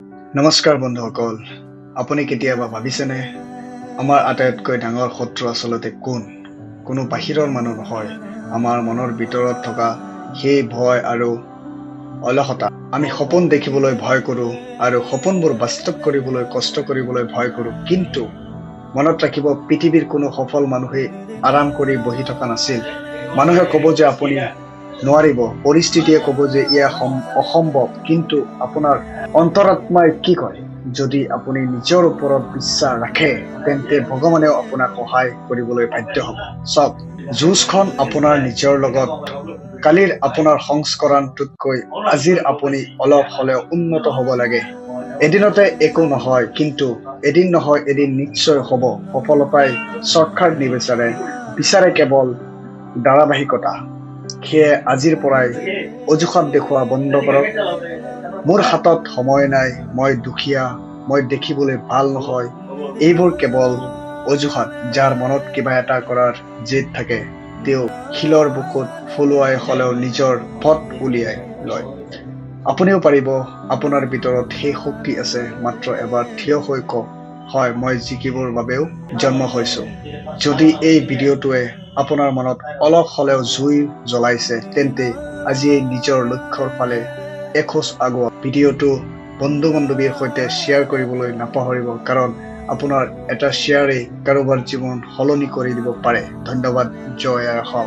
নমস্কাৰ বন্ধুসকল, আপুনি কেতিয়াবা ভাবিছেনে আমাৰ আটাইতকৈ ডাঙৰ শত্ৰু আচলতে কোন? কোনো বাহিৰৰ মানুহ নহয়, আমাৰ মনৰ ভিতৰত থকা সেই ভয় আৰু অলসতা। আমি সপোন দেখিবলৈ ভয় কৰোঁ আৰু সপোনবোৰ বাস্তৱ কৰিবলৈ কষ্ট কৰিবলৈ ভয় কৰোঁ। কিন্তু মনত ৰাখিব, পৃথিৱীৰ কোনো সফল মানুহেই আৰাম কৰি বহি থকা নাছিল। মানুহে ক'ব যে আপুনি নোৱাৰিব, পৰিস্থিতিয়ে ক'ব যে এয়া অসম্ভৱ, কিন্তু আপোনাৰ অন্তৰাত্মাই কি কয়? যদি আপুনি নিজৰ ওপৰত বিশ্বাস ৰাখে, তেন্তে ভগৱানেও আপোনাক সহায় কৰিবলৈ বাধ্য হ'ব। চাওক, যুঁজখন আপোনাৰ নিজৰ লগত। কালিৰ আপোনাৰ সংস্কৰণটোতকৈ আজিৰ আপুনি অলপ হ'লেও উন্নত হ'ব লাগে। এদিনতে একো নহয়, কিন্তু এদিন নহয় এদিন নিশ্চয় হ'ব। সফলতাই চৰ্টকাট নিবিচাৰে, বিচাৰে কেৱল ধাৰাবাহিকতা। সেয়ে আজিৰ পৰাই অজুহাত দেখুওৱা বন্ধ কৰক। মোৰ হাতত সময় নাই, মই দুখীয়া, মই দেখিবলৈ ভাল নহয়, এইবোৰ কেৱল অজুহাত। যাৰ মনত কিবা এটা কৰাৰ জেদ থাকে, তেওঁ শিলৰ বুকুত ফুলুৱাই হ'লেও নিজৰ পথ উলিয়াই লয়। আপুনিও পাৰিব। আপোনাৰ ভিতৰত সেই শক্তি আছে। মাত্ৰ এবাৰ থিয় হৈ কওক, হয়, মই জিকিবৰ বাবেও জন্ম হৈছো। যদি এই ভিডিঅ'টোৱে আপোনাৰ মনত অলপ হ'লেও জুই জ্বলাইছে, তেন্তে আজিয়েই নিজৰ লক্ষ্যৰ ফালে এখোজ আগুৱাওক। ভিডিঅ'টো বন্ধু বান্ধৱীৰ সৈতে শ্বেয়াৰ কৰিবলৈ নাপাহৰিব, কাৰণ আপোনাৰ এটা শ্বেয়াৰেই কাৰোবাৰ জীৱন সলনি কৰি দিব পাৰে। ধন্যবাদ। জয় আই অসম।